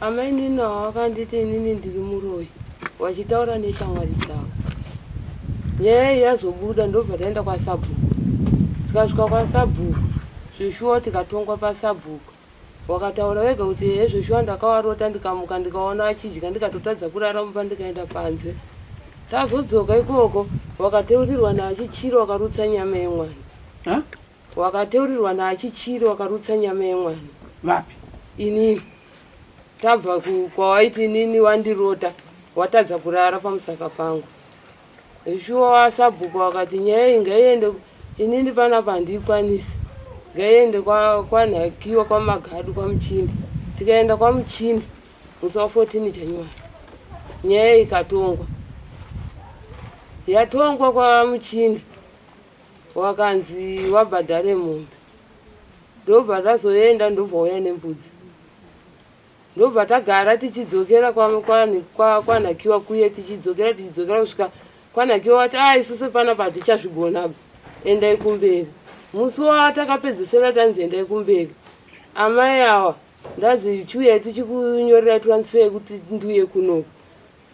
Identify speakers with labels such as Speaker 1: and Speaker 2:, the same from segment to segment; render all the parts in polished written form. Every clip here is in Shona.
Speaker 1: Amainini ava vakanditi inini ndiri muroyi vachitaura neshamwari dzavo. Nyaya iyi yazobuda ndobva taenda kwasabhuku. Tikasvika kwasabhuku zveshuwa tikatongwa pasabhuku. Wakataura wega kuti ehe zveshuwa ndakawarota ndikamuka ndikaona achidya ndikatotadza kurara mumba ndikaenda panze. Tazodzoka ikoko wakateurirwa naachichiro wakarutsa nyama yemwana.
Speaker 2: Huh?
Speaker 1: Wakateurirwa naachichiri wakarutsa nyama yemwana.
Speaker 2: Vapi?
Speaker 1: Inini. Tabva kwawaiti inini wandirota watadza kurara pamusaka pangu. Shuwa wasabhuku wakati nyaya iyi ngaiende inini panapa handikwanisi. Ngaiende kwanhakiwa kwamagadu kwamuchinda. Tikaenda kwamuchinda musi wa 14 January. Nyaya ikatongwa. Yatongwa kwamuchinda. Wakanzi wabhadhare mombe ndobva tazoenda ndobva uya nembudzi ndobva tagara tichidzokera kwanakiwa kuye tichidzokera tichidzokera kusvika kwanakiwa wati a ah, isusu panapa hatichazvigona endai kumberi musi watakapedzesera tanzi endai kumberi amai awa ndazi chiuyai tichikunyorera transfer yekuti ndiuye kunoku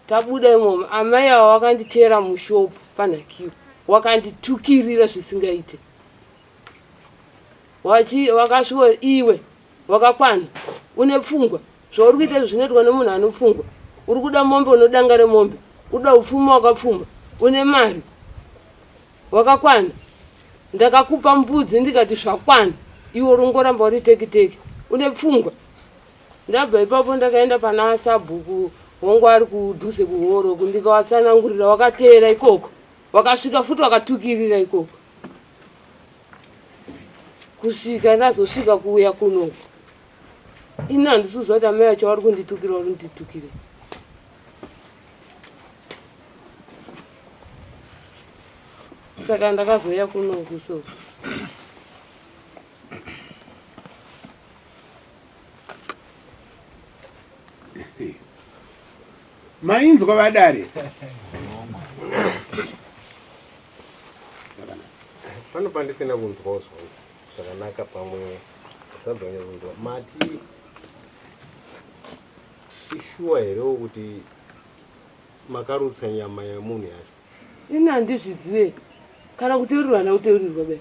Speaker 1: Tabuda imomo amai ava wakanditeera mushop panhakiwa wakanditukirira zvisingaite wakasviwa iwe wakakwana une pfungwa zvauri kuita izvo zvinoitwa nemunhu ane pfungwa uri kuda mombe unodanga remombe uda upfuma wakapfuma une mari wakakwana ndakakupa mbudzi ndikati zvakwana iwe urongoramba uri tekiteki une pfungwa Ndabva ipapo ndakaenda pana sabhuku wangu ari kudhuze kuhoro uku ndikawatsanangurira wakateera ikoko wakasvika futi wakatukirira ikoko kusvika ndazosvika kuuya kunoku ini handisi kuziva kuti amai vacho vari kunditukira vari kunditukira saka ndakazouya kunoku so
Speaker 2: Mainzwa vadare.
Speaker 3: Pano pandisina kunzwawo zvangu zvakanaka pamwe kutadza kunzwa mati ishuwa herewo kuti makarutsa nyama yemunhu yacho
Speaker 1: Ini handizvizive kana kuteurirwa hana kuteurirwa be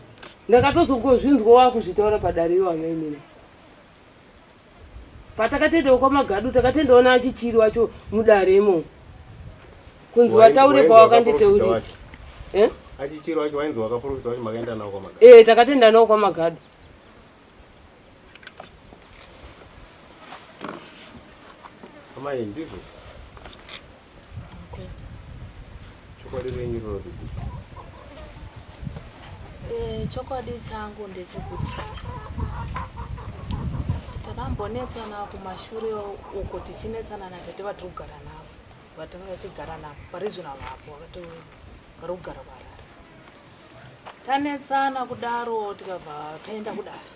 Speaker 1: ndakatozongozvinzwa wakuzvitaura padare iwo amainini patakatendawo kwamagadu takatendawo naachichiri wacho mudare imomo kunzi vataure pawakanditeurira
Speaker 3: eh? achichiri wacho wainzi wakaprofita wacho makaenda nawo kwamagadu
Speaker 1: eh takatenda nawo kwamagadu
Speaker 3: Amai ndizvo. Chokwadi renyu rinoti kudii?
Speaker 4: Eh, chokwadi changu ndechekuti takambonetsana kumashure uko tichinetsana natete vatiri kugara navo vatanga tichigara navo pari zvino havapo vari kugara kuharare Tanetsana kudaro tikabva taenda kudare.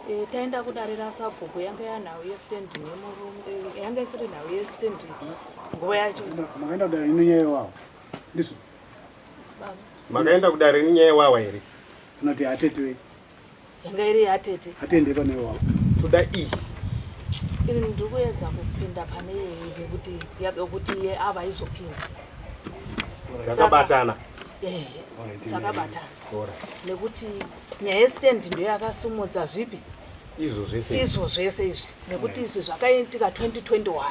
Speaker 4: E, taenda kudare rasabhuku yanga yanhau yestand nemurume e, yanga isiri nhau yestand nguva yacho.
Speaker 2: Makaenda kudare nenyaya yewawa ndizvo?
Speaker 3: Makaenda kudare nenyaya yewawa here?
Speaker 2: Unoti atete wei?
Speaker 4: Yanga iri yatete.
Speaker 2: Atende pane wawa.
Speaker 3: Toda iyi.
Speaker 4: Ini ndiri kuedza kupinda pane iyi nekuti kuti iye ava izopinda.
Speaker 3: Dzakabatana.
Speaker 4: Eh, dzakabatana. Nekuti nyaya yestand ndiyo yakasimudza zvipi?
Speaker 3: Izvo zvese.
Speaker 4: Izvo zvese izvi nekuti izvi zvakaitika 2021.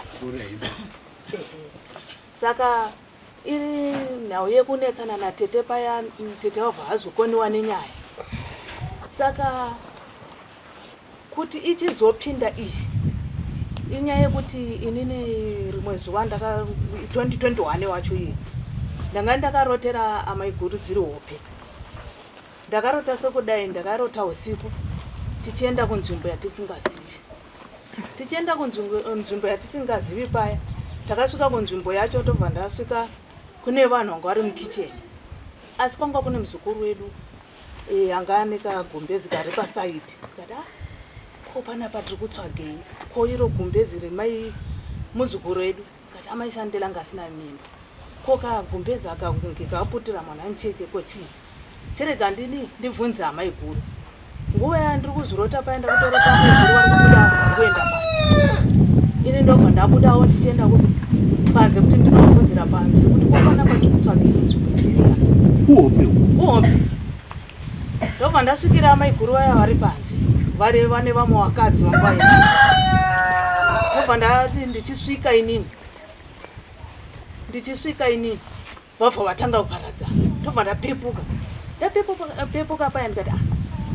Speaker 4: Saka Iri nhau yekunetsana natete paya tete wabva azokoniwa nenyaya saka kuti ichizopinda iyi inyaya yekuti inini rimwe zuva ndaka 2021 wacho iyi ndanga ndakarotera amaiguru dziri hope Ndakarota sekudai ndakarota usiku tichienda kunzvimbo yatisingazivi. Tichienda kunzvimbo yatisingazivi paya takasvika kunzvimbo yacho tobva ndasvika kune vanhu vanga vari mukicheni asi kwanga kune muzukuru wedu eh, anga ane kagumbezi kari pasaidi ndikati ah, ko panapa tiri kutsvagei ko iro gumbezi remai muzukuru wedu But amai Shandela anga asina mimba. Ko kagumbeza aka kunge kaputira mwana mucheche ko chii? Chirega ndini ndibvunze amai guru. Nguva yandiri kuzvirota paya ndakutorota amai guru vari kubuda kuenda panze. Ini ndobva ndabudawo ndichienda kupi panze kuti ndinovabvunzira panze kuti kokwana kwatiri kutsvagei nzvimbo yatisingazivi.
Speaker 2: Kuhope.
Speaker 4: Kuhope. Ndobva ndasvikira amaiguru vaya vari panze vari vane vamwe vakadzi vanga vaenda. Ndobva ndati ndichisvika inini. Ndichisvika inini. Vabva vatanga kuparadzana ndobva ndapepuka ndapepuka paya ndikati ah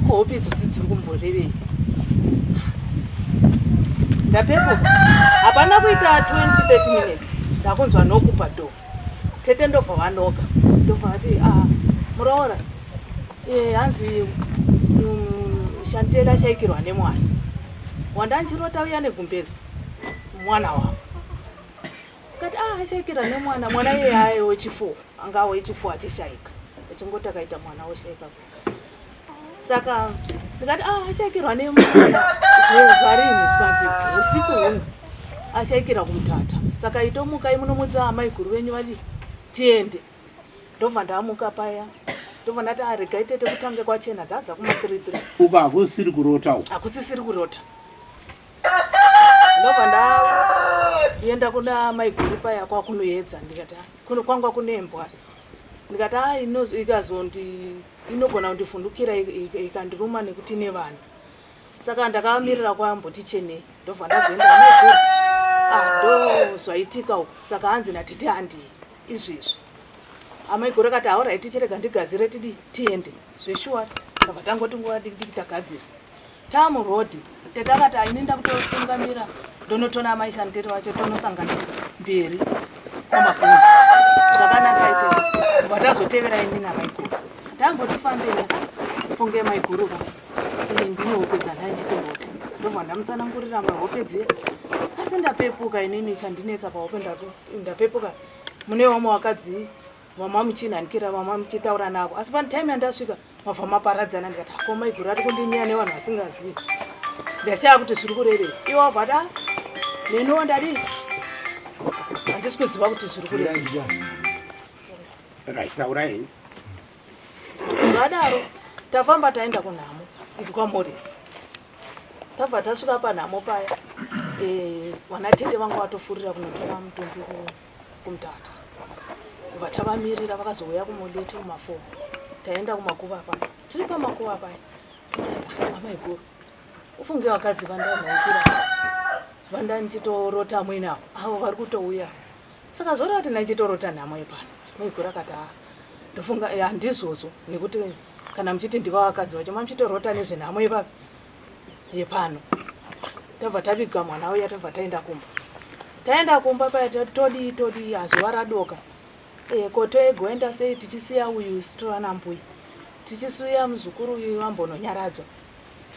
Speaker 4: ko hope idzodzi dziri kumborevei ndapepuka hapana kuita 20 30 minutes ndakunzwa noku padoor tete ndobva vanoka ndobva vati ah muroora eh, hanzi Shantela ashaikirwa nemwana wandanchirota uya negumbezi mwana wavo Kati ah ashaikira nemwana mwana iye aye wechifuwa anga wechifuwa achishaika achingoti akaita mwana woshaika saka ndikati ah ashaikirwa nemwana zvarini zvikanzi usiku huno ashaikira kumutata saka itomukai munomudza amaiguru venyu vadi tiende ndobva ndamuka paya ndobva ndati ah regai tete kutange kwachena dzadza kuma 3 3
Speaker 2: uko hakusiri kurota uko
Speaker 4: hakusisiri kurota ndobva ndaenda kuna maiguru paya kwakunoedza ndikati ah, kuno kwanga kunembwa ndikati a ah, ikazondi inogona kundivhundukira ikandiruma nekuti ine vanhu saka ndakamirira kwamboti chenei ndobva ndazoenda maiguru ah, ndo zvaitika uko saka hanzi natete handii izvezvi amaiguru akati hauraiti chirega ndigadzire tidi tiende zveshuwa ndabva tangoti nguva dikidiki tagadzira Tamu road tete akati aini ndakutotungamira ndonotona amai Shantete vacho tonosangana mberi kwamapunji zvakanaka ite vatazotevera ini namaiguru tangotifambei funge maiguru ka ini ndine hope dzandandichitorota ndobva ndamutsanangurira mahope dziya asi ndapepuka inini chandinetsa pahope ndapepuka mune vamwe vakadzi vamwa muchinhanikira vamwa muchitaura navo asi pane time yandasvika mabva maparadzana ndikati hako maiguru ari kundinyeya nevanhu vasingazivi ndashaya kuti zviri kurevei iwo wabva da neniwo ndadii handisi kuziva kuti zviri kurevei
Speaker 2: right taurai henyu
Speaker 4: zvadaro tafamba taenda kunhamo tiri kwamorisi tabva tasvika panhamo paya eh, vana tete vanga vatofurira kunotora mutumbi kumtata kubva tavamirira vakazouya kumoleti kumafo taenda kumakuva paya tiri pamakuva paya amaiguru ufunge vakadzi vandanhaukira vandandichitorota muinavo avo vari kutouya saka zvoreva kuti ndandichitorota nhamo yepano maiguru akati a ndofunga eh, handizvozvo nekuti kana muchiti ndiva vakadzi vacho mamuchitorota nezvenhamo yepapi yepano tabva taviga mwana uya tabva taenda kumba taenda kumba paya todii todii azuva radoka e, ko toegoenda sei tichisiya uyu sitora nambuya tichisiya muzukuru uyu ambononyaradzwa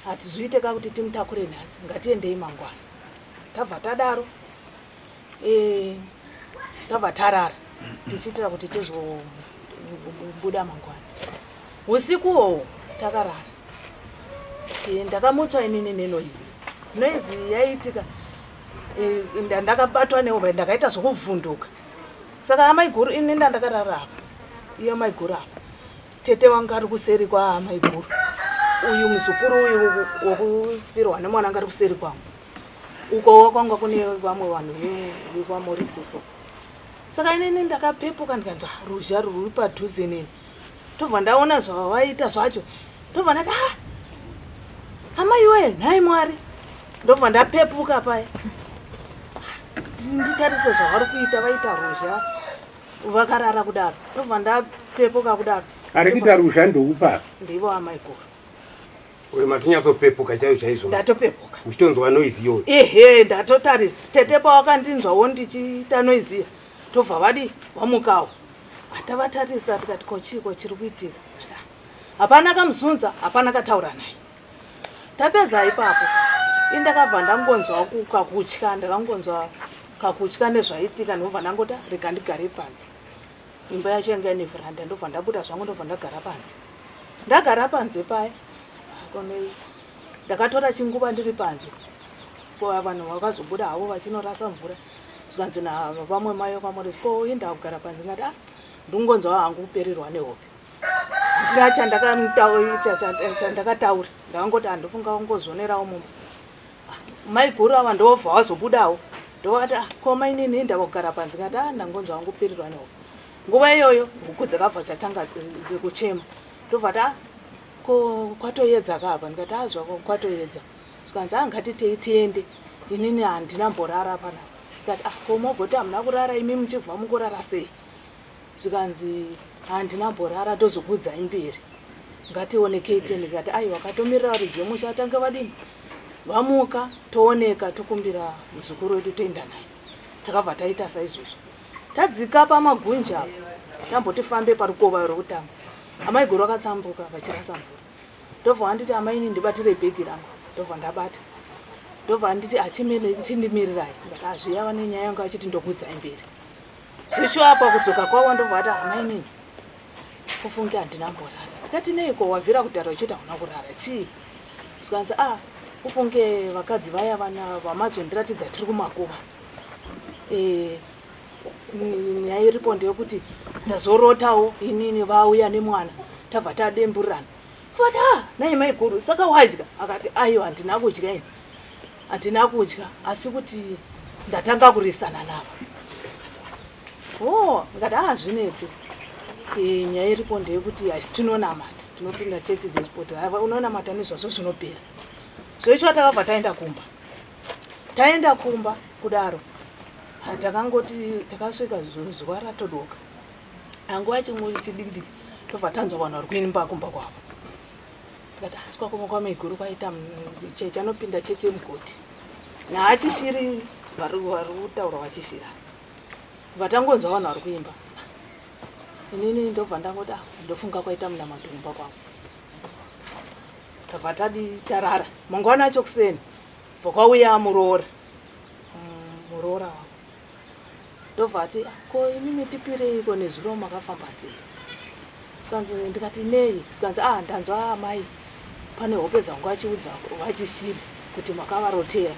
Speaker 4: hatizviite ka kuti timutakure nhasi ngatiendei mangwana tabva tadaro e, tabva tarara tichiitira kuti tizobuda mangwana usiku uwowo takarara e, ndakamutswa inini nenoizi noizi yaiitika e, ndakabatwa nehope ndakaita zvokuvhunduka saka amaiguru ini ndandakarara apa iye maiguru apa tete vanga ari kuseri kwaamaiguru uyu muzukuru uyu wokufirwa nemwana anga ari kuseri kwangu uko kwanga kune vamwe vanhu vekwamorisi uko saka inini ndakapepuka ndikanzwa ruzha rwuri padhuze neni tobva ndaona zvavaita zvacho ndobva ndati ah amai wee nhai mwari ndobva ndapepuka paya nditarise zvavari kuita vaita ruzha vakarara kudaro ndobva ndapepuka kudaro
Speaker 2: ari kuita ruzha ndoupa
Speaker 4: ndivo amaiguru
Speaker 3: Uye matinyatsopepuka chaizvo chaizvo.
Speaker 4: Ndatopepuka.
Speaker 3: Uchitonzwa noise iyoyo.
Speaker 4: Ehe, ndatotarisa. Tete pawakandinzwawo ndichiita noise iya. Tobva vadi vamukawo. Atavatarisa tikati ko chiiko chiri kuitika. Hapana kamuzunza, hapana kataura naye. Tapedza ipapo. Ini ndakabva ndangonzwa kakutya, ndakangonzwa kakutya nezvaitika ndobva ndangoti rega ndigare panze. Imba yacho yanga ine veranda ndobva ndabuda zvangu ndobva ndagara panze. Ndagara panze paya ndakatora chinguva ndiri panze vanhu vakazobuda havo vachinorasa mvura zvikanzi navamwe mai vekwaMorris ko inda kugara panze ngati ah ndingonzwa hangu kupererwa nehope handina chandakataura ndakangoti handifunga kungozonerawo mumba ah, maiguru ava ndobva vazobudawo. Ndovati ah, ko mainini indava kugara panze kati ah, ndangonzwa hangu kupirirwa nehope. Nguva iyoyo huku dzakabva dzatanga kuchema. Ndobva ti ah, ko kwatoyedza ka apa ndikati ah, zvako kwatoyedza. Zvikanzi ah, ngatitei tiende inini handina mborara panapa. Ndikati ah, ko mogoti hamuna kurara imi muchibva mukurara sei? Zvikanzi handina mborara tozokuudzai mberi ngationekei tiende. Ndikati aiwa katomirira varidzi vemusha vatange vadini vamuka tooneka tokumbira muzukuru wedu toenda naye. Takabva taita saizvozvo. Tadzika pamagunja apa tamboti fambe parukova rwekutanga amaiguru vakatsambuka vachirasa mvura ndobva vanditi amaini ndibatire bhegi rangu ndobva ndabata ndobva anditi achindimirirai ndikati azviya vane nyaya yangu achiti ndokuudzai mberi zveshuwa apa kudzoka kwavo ndobva vati amainini kufunge handina mborara ndikati neiko wabvira kudhara uchiti hauna kurara chii zvikanzi a ah, ufunge vakadzi vaya vana vamazondiratidza tiri kumakuva e, nyaya iripo ndeyekuti ndazorotawo inini vauya nemwana tabva tademburirana vati a ah, nai maiguru saka wadya akati aiwa handina kudya ini handina kudya asi kuti ndatanga kurisana navo o ndikati a ah, zvinetse e, nyaya iripo ndeyekuti asi tinonamata tinopinda chechi dzechipoti unonamata nezvazvo zvinopera zvoichwa takabva taenda kumba taenda kumba kudaro takangoti takasvika zuva ratodoka anguva chimwe chidikidiki tobva tanzwa vanhu vari kuimba kumba kwavo tikati asi kwakoma kwamaiguru kwaita cheche anopinda cheche mugoti naachishiri vari kutaura vachishira vatangonzwa vanhu vari kuimba inini ndobva ndangoti ah, ndofunga kwaita munamato kumba kwavo tabva tadi tarara mangwana acho kuseni bva kwauya muroora mm, muroora wangu ndobva ati ko imimi tipireiko nezuro makafamba sei zvikanzi ndikati nei zvikanzi ah ndanzwa amai pane hope dzangu vachiudza vachishiri kuti makavarotera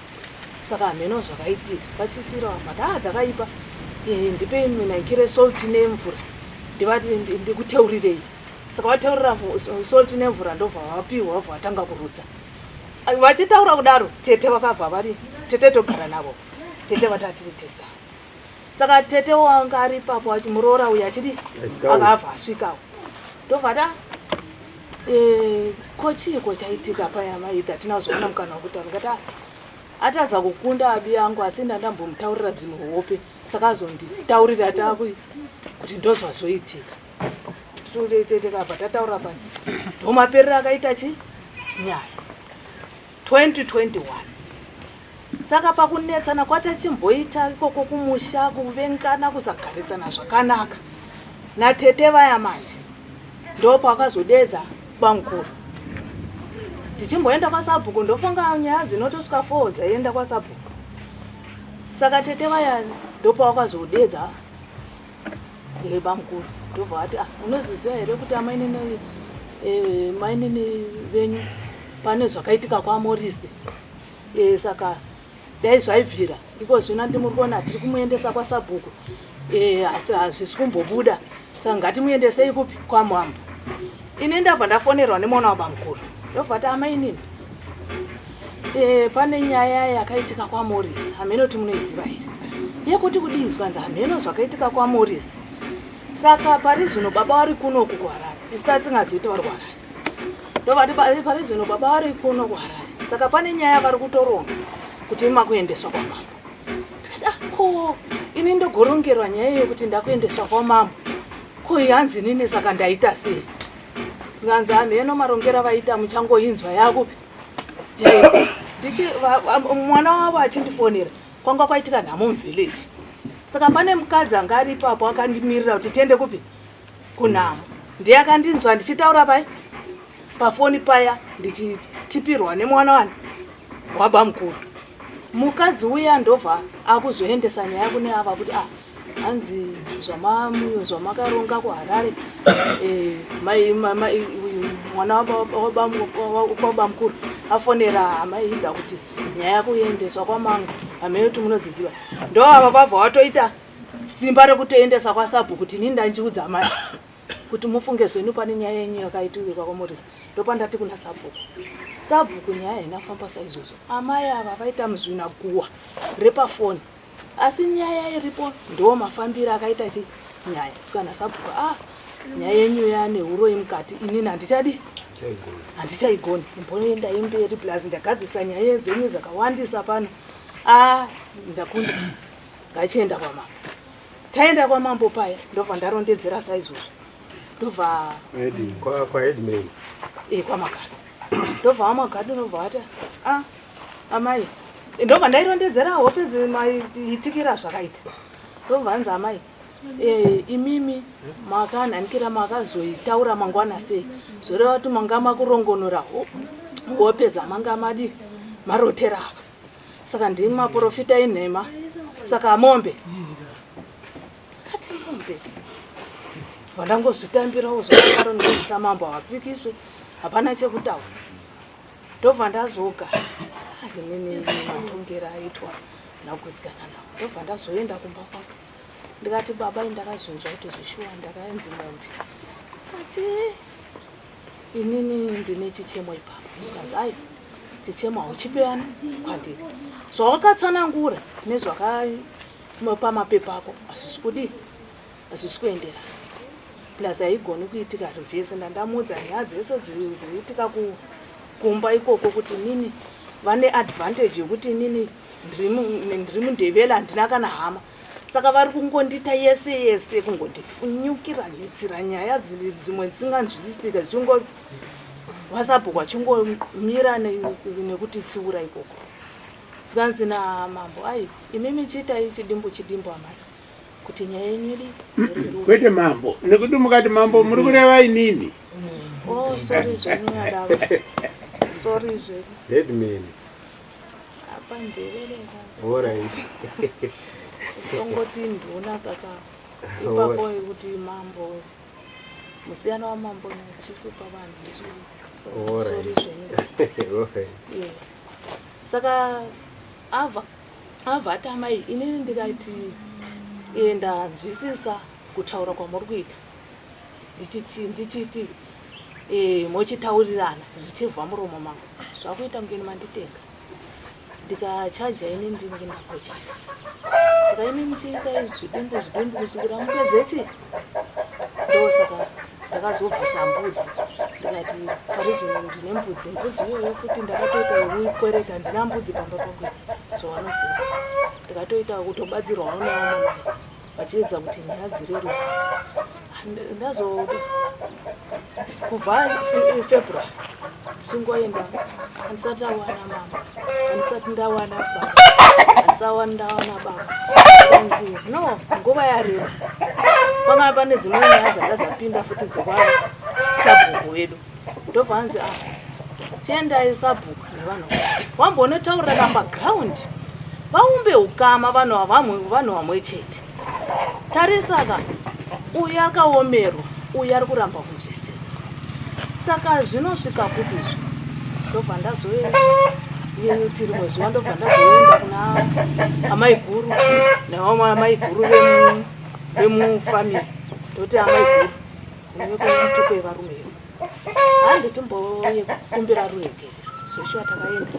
Speaker 4: saka hameno zvakaitika vachishiri vamati ah dzakaipa eh, ndipei minaikire salt nemvura ndivati ndikuteurirei saka vateurira salt nemvura ndobva vapiwa vabva vatanga kurutsa vachitaura kudaro tete vakabva vari tete togara navo tete vatatiri tese saka tete wanga ari ipapo achimuroora uyo achidi akabva asvikawo ndobva ta eh, ko chiiko chaitika paya maita hatina kuzoona mukana wekutaura ndikati ah, atadza kukunda abi yangu asi ndandambomutaurira dzimwe hope saka azonditaurira taku kuti ndozvazoitika tikabva tataura paya ndomaperero akaita chi nyaya 2021 saka pakunetsana kwatachimboita ikoko kumusha kuvengana kusagarisana zvakanaka natete vaya manje ndopakazodedza bamukuru tichimboenda kwasabhuku ndofunga nyaya dzinotosvika fo dzaienda kwasabhuku saka tete vaya ndopawakazodedza Eh, bamukuru ndobva vati ah, unozviziva here kuti amainini eh, mainini venyu pane zvakaitika kwamorisi eh, saka dai zvaibvira iko zvino ndimuri kuona tiri kumuendesa kwasabhuku eh, asi hazvisi kumbobuda saka ngatimuendesei kupi kwamambo ini ndabva ndafonerwa nemwana wabamukuru ndobva ti amainini e, pane nyaya yakaitika kwaMorris hameno kuti munoiziva here yekuti kudii zvanzi hameno zvakaitika kwaMorris saka pari zvino baba vari kuno kuHarare isu tasingazivi kuti vari kuHarare ndovati pari zvino baba vari kuno kuHarare saka pane nyaya vari kutoronga kuti imakuendeswa kwamambo ndikati ah ko ini ndogorongerwa nyaya yekuti ndakuendeswa kwamambo ko hanzi inini saka ndaita sei zvikanzi hamheno marongero avaita muchangoinzwa yakupi ndichi mwana wavo achindifonera kwanga kwaitika nhamo muvillage saka pane mukadzi anga ari ipapo akandimirira kuti tiende kupi kunhamo ndiye akandinzwa ndichitaura pai pafoni paya ndichitipirwa nemwana wani wabamukuru mukadzi uya ndobva akuzoendesa nyaya kune ava kuti ah hanzi zvamakaronga kuharare eh, mwana wabamukuru afonera hama idza kuti nyaya yakuendeswa kwamangu hameno kuti munoziziva ndo ava vabva watoita simba rekutoendesa kwasabhu kuti ini ndanjiudza mai kuti mufunge zvenyu pane nyaya yenyu yakaitika kwamorisi ndopandati kuna sabhuku sabhuku nyaya haina kufamba saizvozvo amai ava vaita muzvina guwa repafoni. Asi nyaya iripo ndo mafambiro akaita chi nyaya. Saka nasabhuku ah nyaya yenyu yane uroyi mukati inini handichadi handichaigoni imboenda imberi plus ndagadzisa nyaya dzenyu dzakawandisa pano ah ndakunda ngachienda kwamambo taenda kwamambo paya ndobva ndarondedzera saizvozvo ndobva
Speaker 3: kwaheadman
Speaker 4: e kwamakado ndobva vamakado ndobva vati ah amai ndobva ndairondedzera hope dzemaitikira zvakaita ndobva anzi amai e, imimi makanhanikira makazoitaura mangwana sei zvoreva kuti manga makurongonora hope dzamanga madi marotera apa saka ndimi maprofita enhema saka mombe ati mombe vandangozvitambirawo zvakadaro ndozisa mambo havapikiswe hapana chekutaura ndobva ndazoga inini matongero aitwa nakusikana nawo ndobva ndazoenda kumba kwangu ndikati baba ndakazvinzwa kuti zvishuwa ndakaenzi mombe asi inini ndine chichemo ipapo zvikanzi ayo chichemo hauchipeyani kwandiri zvawakatsanangura nezvakapamapepa ako hazvisi kudii hazvisi kuenderana plus haigoni kuitika reverse ndandamuudza nyaya dzese dziriitika kumba ikoko kuti nini vane advantage yekuti nini ndiri mundevele handina kana hama saka vari kungondiita yese yese kungondifunyukira nyutsira nyaya dzimwe dzisinganzwisisike zvichingo vasabhuku vachingomira nekuti tsiura ikoko zvikanzi namambo ai imimi chiitai chidimbu chidimbu amai kuti nyaya yenyu idi
Speaker 2: kwete mambo nekuti mukati mambo muri kureva inini
Speaker 4: oh sorry zvenyu adava sorry zvenyu
Speaker 3: headman
Speaker 4: apa ndevereka
Speaker 3: alright
Speaker 4: tongoti nduna saka ipapo kuti mambo musiyano wamambo nachifu pavanhu ndizviri sorry zvenyu yeah. Saka ava abva ati amai inini ndikati e, ndanzwisisa kutaura kwamuri kuita ndichiti e, mochitaurirana zvichibva muromo mangu zvakuita kunge manditenga ndikachaja ini ndinge ndakochaja saka imi muchiita izvi zvidimbu zvidimbu kusvikira mupedze chi ndosaka ndakazobvisa mbudzi ndikati pari zvino ndine mbudzi mbudzi iyoyo futi ndakatoita yekuikwereta handina mbudzi pamba pangu zvavanoziva ndikatoita kutobatsirwawo navo mamai vachiedza kuti nyaya dzireruke ndazo kubva february chingoenda handisati ndawana mama handisati ndawana baba handisati ndawana baba kanzi no nguva yareba panga pane dzimwe nyaya dzanga dzapinda futi dzekwa sabhuku wedu ndobva anzi ah chiendai sabhuku nevanhu wambonotaurira paground vaumbe ukama vanhu avamwe vanhu vamwe chete tarisaka uyu akaomerwa uyu ari kuramba kunzwisisa saka zvinosvika kupi izvi ndobva ndazoiti rimwe zuva ndobva ndazoenda kuna amai guru nevamwe amai guru vemufamily ndoti amai guru unekutuko yevarume iyo hande timbokumbira ruregerero zveshuwa takaenda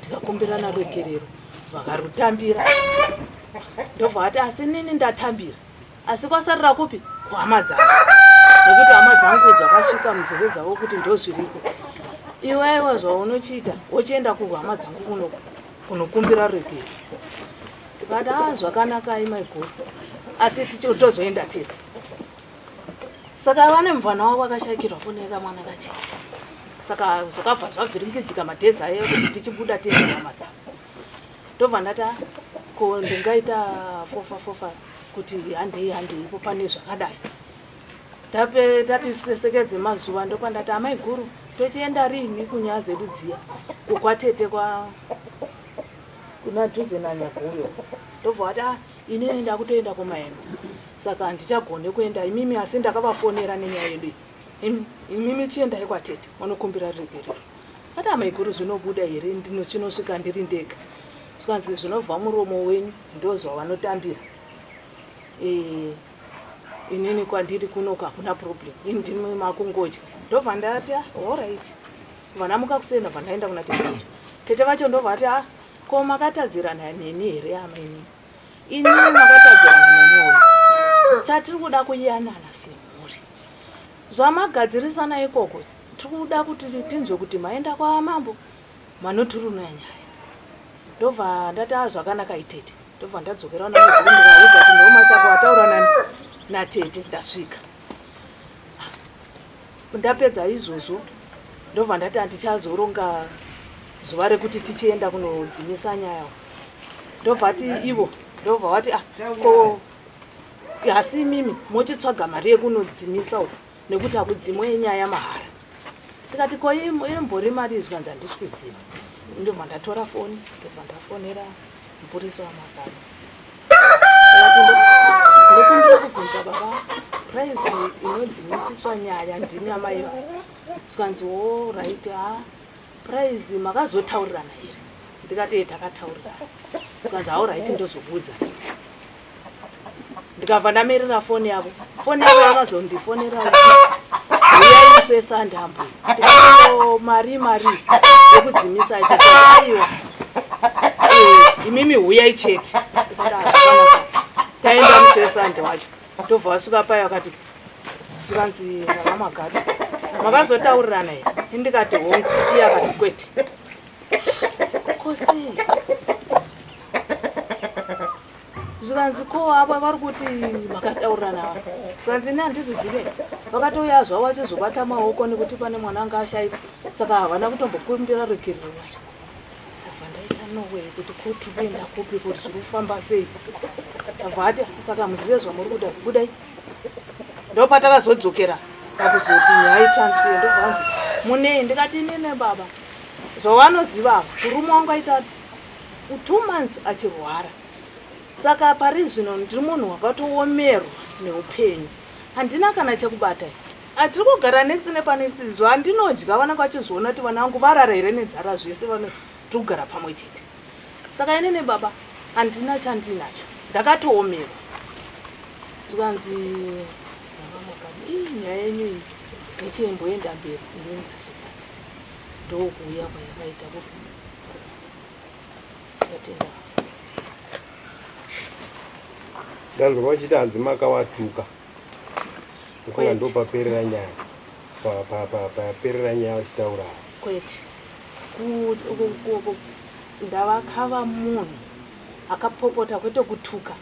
Speaker 4: tikakumbirana ruregerero vakarutambira ndobva vati asi nini ndatambira asi kwasarira kupi kuhama dzangu nekuti hama dzangu dzakasvika munzeve dzavo kuti ndozviriko iwaiwa zvaunochiita wochienda kuhama dzangu kuno kunokumbira regero ndikati a ah, zvakanakai maiguru asi tozoenda tese saka vane mvana wavo akashaikirwa foneka mwana kacheche saka zvakabva zvavhiringidzika madhezi ayo kuti tichibuda tiende hama dzavo ndobva ndati ah, ko ndingaita fofa fofa kuti handei handei ipo pane zvakadai tape tati sesekedze mazuva ndopandati amai guru tochienda riini kunyaya dzedu dziya kukwatete kwa kuna dhuze nanyaguyo ndobva vati ah, inini ndakutoenda kumaembe saka handichagone kuenda imimi asi ndakavafonera nenyaya yedu iyi imimi chiendai kwatete vanokumbira ruregerero ati amaiguru zvinobuda here ndinosvika ndiri ndega zvikanzi zvinobva muromo wenyu ndozvavanotambira e, inini kwandiri kunoku hakuna problem ini ndimi makungodya ndobva ndati ah, orit vanamuka kuseni ndobva ndaenda kuna tete vacho tete vacho ndobva ati ah, ko makatadzirana neni here amainini Ini makatadzirana nemwoyo. Chatiri kuda kuyanana semhuri. Zvamagadzirisana ikoko tiri kuda kuti tinzwe kuti maenda kwamambo manoturuna nyaya. Ndobva ndati ah zvakanaka itete. Ndobva ndadzokera una maiguru ndikaudza kuti ndiwo mashoko ataura nani natete ndasvika. Ndapedza izvozvo ndobva ndati handichazoronga zuva rekuti tichienda kunodzimisa nyaya. Ndobva ati ivo ndobva vati ah ko asi imimi mochitsvaga mari yekunodzimisa uko nekuti hakudzimwe nyaya mahara. Ndikati ko imbori mari izwi hanzi handisi kuziva. Ndobva ndatora foni ndobva ndafonera mupurisa wamagaro. Ndokumbira kubvunza baba prize inodzimisiswa nyaya ndini amai vayo. Zvikanzi wo right ha prize makazotaurirana here? Ndikati eh takataurirana. Zvikanzi all right ndozokuudza. Ndikabva ndamirira foni yavo. Foni yavo yakazondifonera ichiti uyai musi weSunday ambuya. Ndikati mari mari yekudzimisa ichi aiwa. Eh, imimi huyai chete. Ndikati ah, zvakanaka. Taenda musi weSunday wacho. Ndobva vasvika payo akati zvikanzi baba Magadu makazotaurirana here? Ndikati hongu, iye akati kwete. Ko sei? Zvikanzi ko ava vari kuti makataurirana ava. Zvikanzi ini handizvizive. Vakatouya zvavo vachizobata maoko nekuti pane mwana anga ashaika. Saka havana kutombokumbira ruregerero rwacho. Ndabva ndaita no way kuti ko tiri kuenda kupi kuti zviri kufamba sei. Ndabva ati saka muzive zvamuri kuda budai. Ndopatakazodzokera pakuzoti nyaya itransfer ndobva anzi munei ndikati inini baba zvavanoziva ava murume wangu aita 2 months achirwara saka pari zvino ndiri munhu wakatoomerwa neupenyu handina kana chekubata atiri kugara next nepanext zvandinodya vanenge vachizviona kuti vana vangu varara here nenzara zvese vano tiri kugara pamwe chete saka inini baba handina chandinacho ndakatoomerwa zvikanzi ii nyaya yenyu iyi ichimboenda mberi ini ndazotadza ndokuuya kwayakaita kupi ndatenda
Speaker 3: Ndanzwa vachiti hanzi makawatuka. Ndofunga ndopaperera nyaya. Paperera nyaya vachitaura.
Speaker 4: Kwete. Ndavakava munhu akapopota kwete kutuka.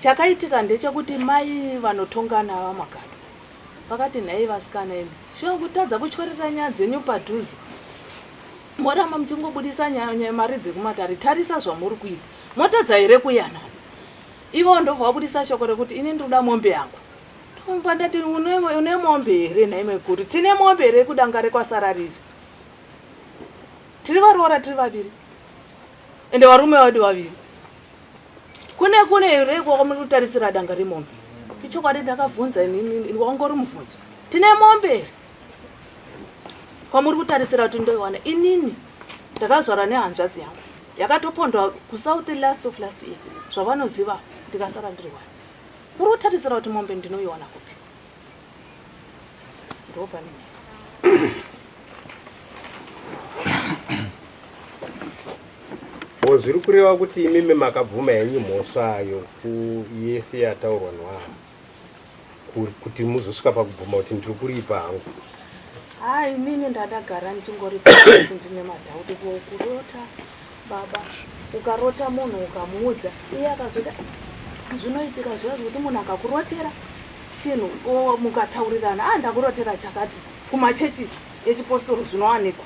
Speaker 4: Chakaitika ndechekuti mai vanotongana vaMagado vakati nhai vasikana imi shuwa kutadza kutyorera nyaya dzenyu padhuze moramba muchingobudisa nyaya mari dzekumatare tarisa zvamuri kuita motadza here kuyanana ivo ndobva vabudisa shoko rekuti ini ndinoda mombe yangu ndomba ndati une mombe here nhai maiguru tine mombe here kudanga rekwasarariri tiri varoora tiri vaviri ende varume vadu vaviri kune kune here ikoko muri kutarisira danga remombe ichokwadi ndakabvunza inini wangori mubvunzo tine mombe here kwamuri kutarisira kuti ndoiwana inini ndakazvara nehanzvadzi yangu yakatopondwa kusouth last of last year zvavanoziva ndikasara ndiri wani muri kutarisira kuti mombe ndinoiwana kupi ndopane nyaya
Speaker 3: O zviri kureva kuti imimi makabvuma henyu mhosva yoku yese yataurwa noava kuti muzosvika pakubvuma kuti ndiri kuripa hangu.
Speaker 4: Haa inini ndadagara ndichingoripa asi ndine madhauti ko kurota baba ukarota munhu ukamuudza iye akazoda zvinoitika zviya zvekuti munhu akakurotera chinhu mukataurirana ah ndakurotera chakati kumachechi echipostori zvinowanikwa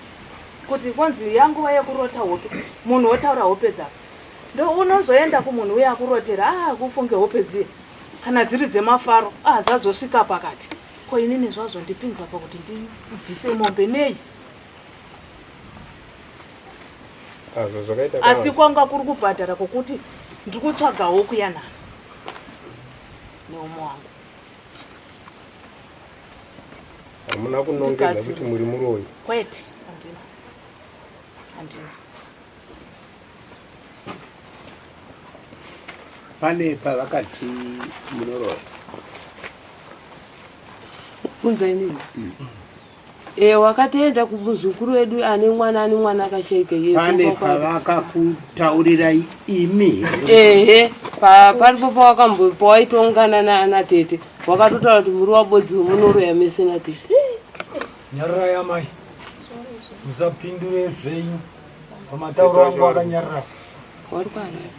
Speaker 4: kuti kwanzi yanguva yekurota hope munhu wotaura hope dzako ndo unozoenda kumunhu uye akurotera ah kufunge hope dziye kana dziri dzemafaro ah dzazosvika pakati ko inini zvazondipinza pakuti ndibvise mombe nei asi kwanga kuri kubhadhara kwokuti ndiri kutsvagawo kuyanana neumwe wangu
Speaker 3: Hamuna kunongedza kuti muri muroyi?
Speaker 4: Kwete, handina. Handina.
Speaker 2: Pane pavakati munoroya?
Speaker 1: Bvunza inini. E, wakatoenda kumuzukuru wedu ane mwana ane mwana akashaika iye
Speaker 2: Pane
Speaker 1: kumba kwake.
Speaker 2: pavakakutaurirai imi here?
Speaker 1: Ehe, paripo pawakambo pawaitongana natete wakatotaura kuti muri wabodzi munoroya mese natete.
Speaker 5: Nyararai amai, musapindure zvenyu pamatauro angu akanyarara.
Speaker 1: Wari kuHarare.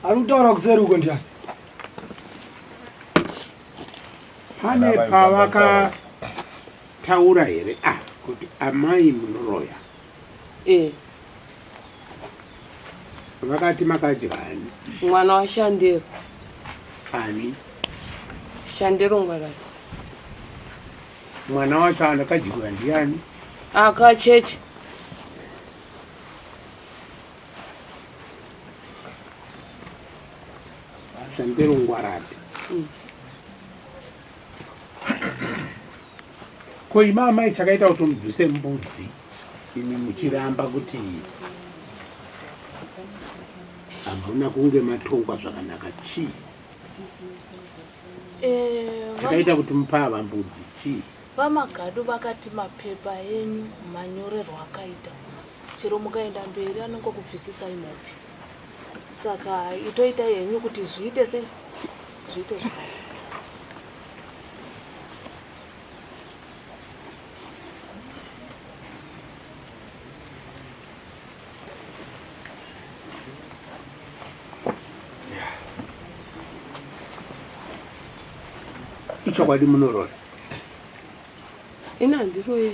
Speaker 5: Ari kutaura kuseri uko ndiani?
Speaker 2: Pane pavakataura here ah kuti amai munoroya?
Speaker 1: E.
Speaker 2: Vakati makadyani?
Speaker 1: Mwana waShandero.
Speaker 2: Ani?
Speaker 1: Shandero Ngwarati.
Speaker 2: Mwana wacho akadyiwa ndiani?
Speaker 1: Akacheche.
Speaker 2: Shandero Ngwarati. Ko imi amai chakaita kuti mubvise mbudzi imi muchiramba kuti hamuna kunge matongwa zvakanaka chii? Chakaita kuti mupava mbudzi chii?
Speaker 4: VaMagadu vakati mapepa enyu manyorerwo akaita chero mukaenda mberi anongokubvisisai mhopi. Saka itoitai henyu kuti zviite sei? Zviite zvakanaka.
Speaker 2: Ichokwadi munoroya?
Speaker 1: Ini handiroye.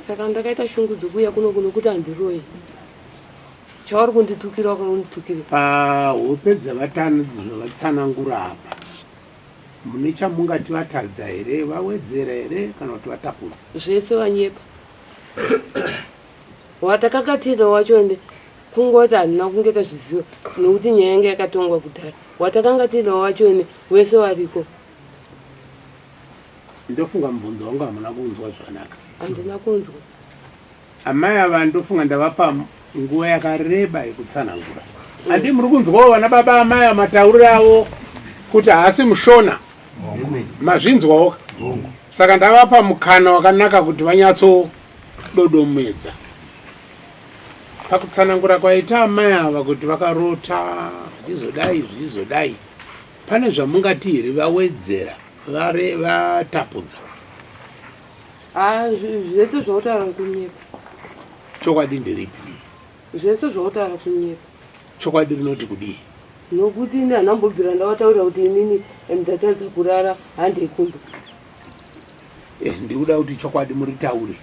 Speaker 1: Saka ndakaita shungu dzekuuya kuno kuno kuti handiroye. Chauri kunditukira wakanonditukira.
Speaker 2: Pahope dzavatano zvavatsanangura apa mune chamungati vatadza here, vawedzera here kana kuti vatapudza?
Speaker 1: Zvese vanyepa. Watakanga tiina wacho ende kungoti handina kunge tazviziva nokuti nyaya yanga yakatongwa kudhara. Watakanga tiina wacho ende wese wariko.
Speaker 2: Ndofunga mubvunzo wangu hamuna kunzwa zvakanaka.
Speaker 1: Handina kunzwa.
Speaker 2: Amai ava ndofunga ndavapa nguva yakareba yekutsanangura. Handi muri kunzwawo vana baba amai ava matauriro avo kuti haasi mushona. Mazvinzwawo? Saka ndavapa mukana wakanaka kuti vanyatsododomedza. Pakutsanangura kwaita amai ava kuti vakarota zvichizodai zvichizodai, pane zvamungati here vawedzera vare vatapudza?
Speaker 1: Ah, zvese zvautaura kunyepa.
Speaker 2: Chokwadi nderipi?
Speaker 1: Zvese zvautaura kunyepa.
Speaker 2: Chokwadi rinoti kudii?
Speaker 1: Nokuti ini handambobvira ndavataurira kuti inini ndatadza kurara handei kumba.
Speaker 2: Eh, ndikuda kuti chokwadi muritaure.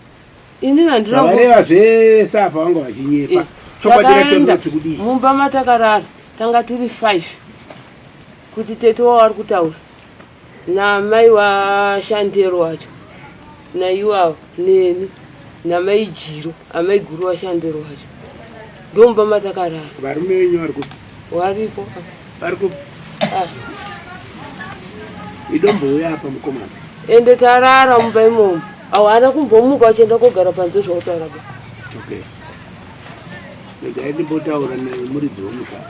Speaker 1: Inini handina
Speaker 2: Zvavareva zvese apa vanga vachinyepa.
Speaker 1: Eh,
Speaker 2: Chokwadi racho
Speaker 1: takaenda
Speaker 2: rinoti kudii?
Speaker 1: mumba matakarara tanga tiri 5 kuti tete wavari kutaura namai washandero wacho naiwavo neni namai jiro amai guru washandero wacho ndomumba matakarara.
Speaker 2: Varume venyu vari kupi?
Speaker 1: Waripo.
Speaker 2: Vari kupi?
Speaker 1: Ah.
Speaker 2: Idombouya apa mukomana.
Speaker 1: Ende tarara mumba imomo. Hawana kumbomuka vachienda kogara panze zvautaura ba.
Speaker 2: Okay. Regai ndimbotaura nemuridzi wemusha.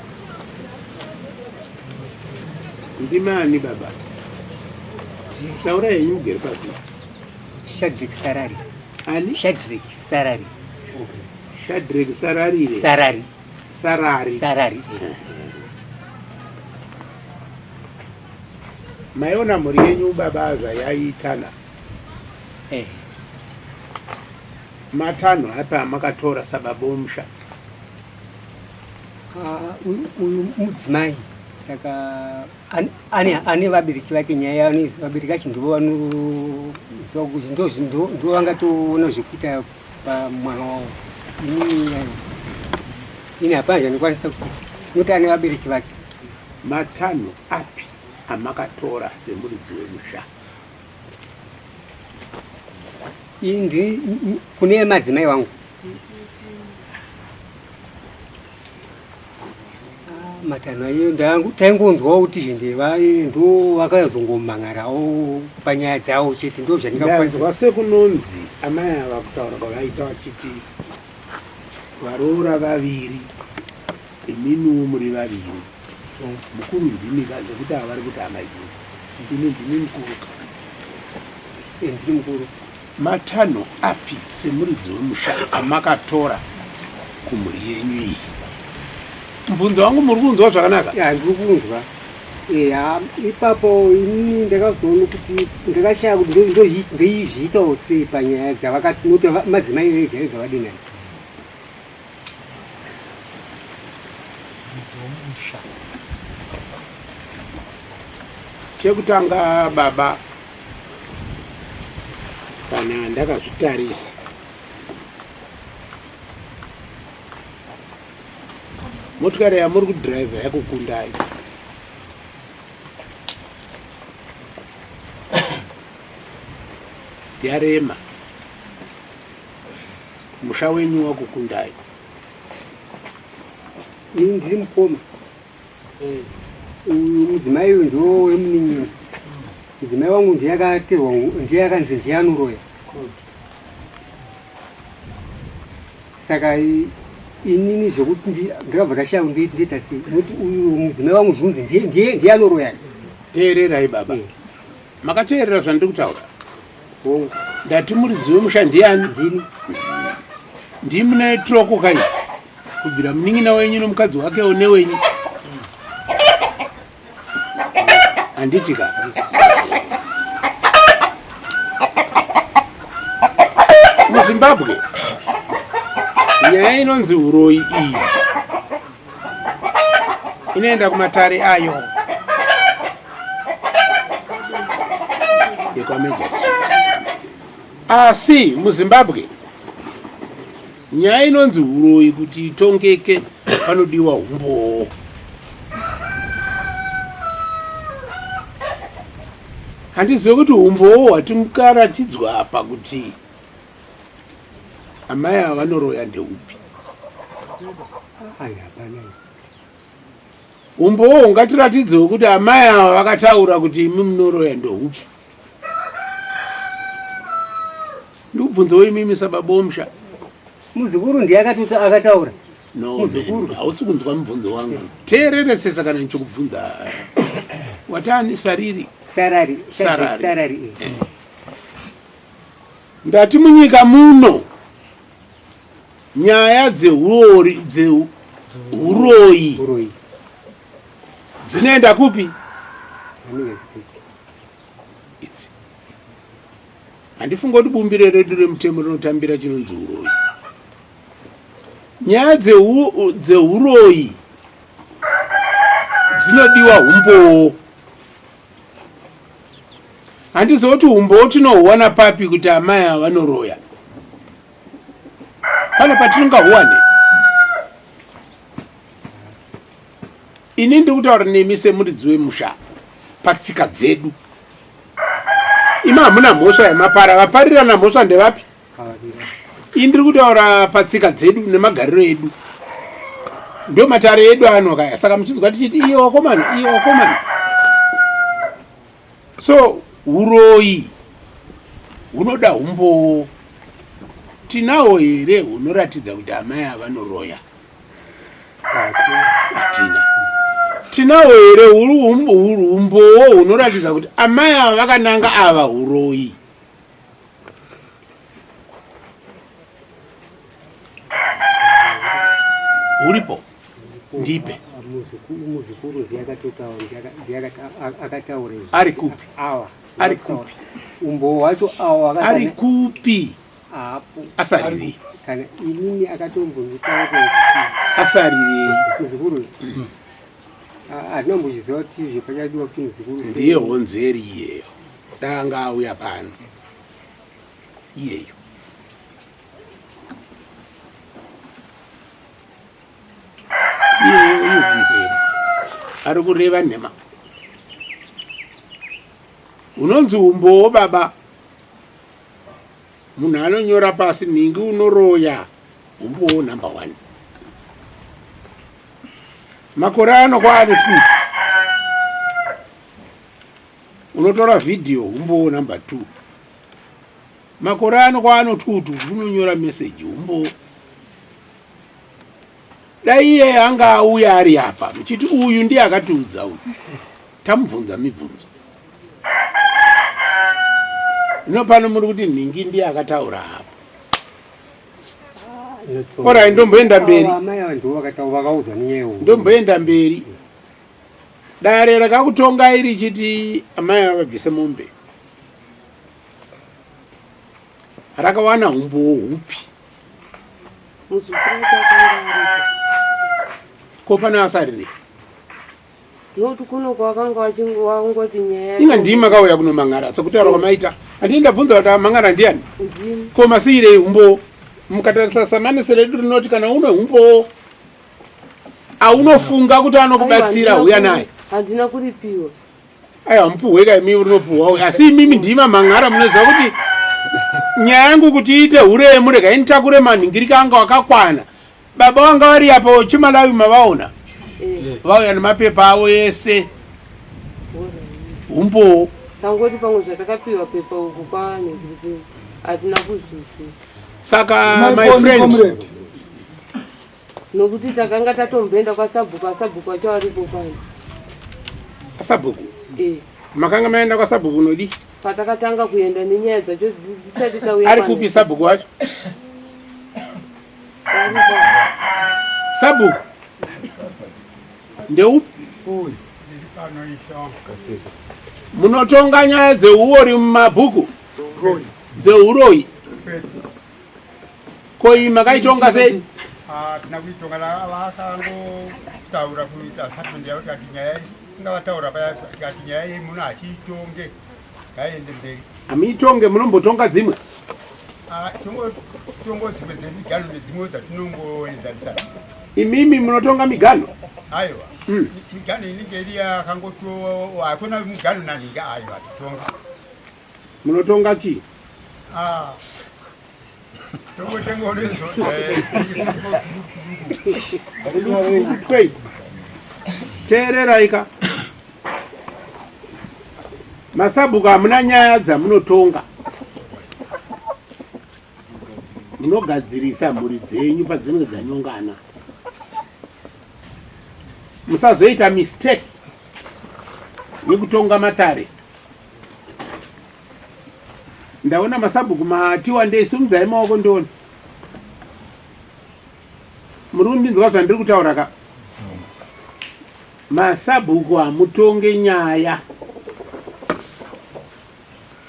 Speaker 2: Ndimani baba? Taura henyu mugere pasi.
Speaker 6: Shadrick Sarari.
Speaker 2: Ani?
Speaker 6: Shadrick Sarari.
Speaker 2: Okay. Shadrick Sarari.
Speaker 6: Sarari.
Speaker 2: Sarari.
Speaker 6: Sarari.
Speaker 2: Maiona mhuri yenyu baba zvayaitana.
Speaker 6: Eh.
Speaker 2: Matanho api amakatora sababa omusha?
Speaker 6: Ah, uyu mudzimai saka ane vabereki vake nyaya anoiziva vabereki vacho ndivo vanoziva kuti ndo vangatoona zvekuita pamwana wavo. Inini ini hapana zvandikwanisa kuita nokuti ane vabereki vake.
Speaker 2: Matanho api amakatora semuridzi wemusha?
Speaker 6: Indi kune madzimai wangu. Matanho ayo taingonzwawo kuti zvindeva ndo vakazongomhan'arawo panyaya dzavo chete ndo zvandingakwanisa.
Speaker 2: Ndanzwa sekunonzi amai ava kutaura kwavaita vachiti varoora vaviri Imimiwo muri vaviri. Mukuru ndimi ka nekuti ava vari kuti amaiguru. Imi ndimi mukuru ka.
Speaker 6: Eh, ndiri mukuru.
Speaker 2: Matanho api semuridzi wemusha amakatora kumhuri yenyu iyi? Mubvunzo wangu muri kunzwa zvakanaka?
Speaker 6: Ya, ndiri kunzwa. Eya, ipapo ini ndakazoona kuti ndakashaya kuti ndoizviitawo sei panyaya dzavakati nokuti madzimai vega vega vadinani.
Speaker 2: Chekutanga baba, kana ndakazvitarisa motikari yamuri kudhiraivha yakukundai yarema musha wenyu wakukundai
Speaker 6: ini ndiri mukoma eh. uyu mudzimai uyu ndiwo wemunin'ina mudzimai wangu ndiye akatirwa ndiye akanzi ndiye anoroya saka inini zvekuti ndakabva ndashaya kuti ndoita sei nokuti uyu mudzimai wangu zvinzi ndiye anoroya
Speaker 2: teererai baba eh. Makateerera zvandiri kutaura? Hongu. Ndati muridzi wemusha ndiani?
Speaker 6: Ndini.
Speaker 2: Ndimi mune troko kai? Kubvira munin'ina wenyu nomukadzi wake newenyu. Handiti ka? MuZimbabwe nyaya inonzi uroyi iyi inoenda kumatare ayo ekwaMajor Street. Asi muZimbabwe nyaya inonzi huroyi kuti itongeke panodiwa humbowo. Handizive kuti humbowo hwatingaratidzwa apa kuti amai ava vanoroya ndeupi. Umbowo ungatiratidzewo kuti amai ava vakataura kuti imi munoroya ndoupi? Ndikubvunzewo imimi sababa womusha.
Speaker 6: Muzukuru ndiye akatoti akataura.
Speaker 2: No, muzukuru. Hausi kunzwa mubvunzo wangu. Teereresesa kana ndichikubvunza. Watani sariri?
Speaker 6: Sarari. Sarari. Sarari. Eh.
Speaker 2: Ndati munyika muno nyaya dzehuori dzeuroyi dzinoenda kupi? Idzi handifunga kuti bumbiro redu remutemo rinotambira chinonzi uroyi. Nyaya dzeuroyi dzinodiwa humbowo. Handizivi kuti humbowo tinohuwana papi kuti amai ava vanoroya. Pane patiringahuwane. Ini ndiri kutaura nemi semuridzi wemusha patsika dzedu. Imi hamuna mhosva yamapara, vaparirana mhosva ndevapi? Ini ndiri kutaura patsika dzedu nemagariro edu. Ndio matare edu ano kaya. Saka muchinzwa tichiti iye wakomana, iye wakomana. So uroyi hunoda humbowo. Tinawo here hunoratidza kuti amai ava vanoroya? Hatina. Tinawo here humbowo hunoratidza kuti amai ava vakananga ava huroyi? Huripo? Ndipe.
Speaker 6: Muzukuru ndiye akataura izvi.
Speaker 2: Ari kupi?
Speaker 6: Awa.
Speaker 2: Ari kupi?
Speaker 6: Umbowo hwacho awa
Speaker 2: ari kupi?
Speaker 6: Apo.
Speaker 2: Asarirei?
Speaker 6: Kana inini akatombonditaura.
Speaker 2: Asarirei?
Speaker 6: Muzukuru. Hatina kumbochiziva kuti izvi pachadiwa kuti muzukuru.
Speaker 2: Ndiye honzeri iyeyo. Danga auya pano. Iyeyo. Iyeyo ihonzeri. Ari kureva nhema. Unonzi umbowo baba. Munhu anonyora pasi nhingi unoroya. Umbowo number 1. Makore ano kwaane futi. Unotora video umbowo number 2. Makore ano kwaano tutu unonyora message umbowo. Dai iye anga auya ari apa muchiti uyu ndiye akatiudza uyu, tamubvunza mibvunzo. Hino pano muri kuti nhingi ndiye akataura apo. Orai, ndomboenda mberi. Ndomboenda mberi. Dare rakakutongai richiti amai ava vabvise mombe. Rakawana humbowo hupi? Ko pane asarire?
Speaker 1: Nokuti kuno kwakanga wangoti nyaya.
Speaker 2: Inga ndimi makauya kunomang'ara sekutaura kwamaita. Handii ndabvunza kuti amang'ara ndiani? Ko masiyirei humbowo? Mukatarisa samanisi redu rinoti kana une humbowo aunofunga kuti anokubatsira huya naye.
Speaker 1: Handina kuripiwa.
Speaker 2: Aiwa mupuhwe ka imi rinopuhwa asi imimi ndima mang'ara munoziva kuti nyaya yangu kuti iite huremu rega initakure manhingirika anga wakakwana. Baba vanga vari apo chimalawi mavaona eh. Vauya nemapepa avo ese humbowo.
Speaker 1: Tangoti pamwe zvatakapiwa pepa uku kwanhingiriki hatina kuzviziva.
Speaker 2: Saka my friend
Speaker 1: Nokuti takanga tatomboenda kwasabhuku, asabhuku wacho aripo pano.
Speaker 2: Asabhuku? Eh. Makanga maenda kwasabhuku unodi?
Speaker 1: Patakatanga kuenda nenyaya dzacho dzisati tauya.
Speaker 2: Ari kupi sabhuku wacho? Sabhuku. Ndeupi?
Speaker 7: Uyu.
Speaker 2: Munotonga nyaya dzeuori mumabhuku? Dzeuroyi. Ko iyi makaitonga sei?
Speaker 7: Ah, tina kuitonga vakangotaura kuita statement yavo tikati nyaya iyi inga vataura paya tikati nyaya iyi muno hachiitonge ngaiende mberi.
Speaker 2: Hamuitonge, munombotonga dzimwe?
Speaker 7: Ah, tongo dzimwe dzemigano nedzimwe dzatinongoenzanisa.
Speaker 2: Imimi munotonga migano?
Speaker 7: Aiwa. Migano inenge iri yakangoto hakuna mugano nanhinga aiwa titonga.
Speaker 2: Munotonga chii?
Speaker 7: Ah.
Speaker 2: Teererai ka. Masabhuku hamuna nyaya dzamunotonga. Munogadzirisa mhuri dzenyu padzinenge dzanyongana. Musazoita mistake yekutonga matare. Ndaona masabhuku mati wandei, simudzai maoko ndione. Muri kundinzwa zvandiri kutaura ka? Masabhuku hamutonge nyaya,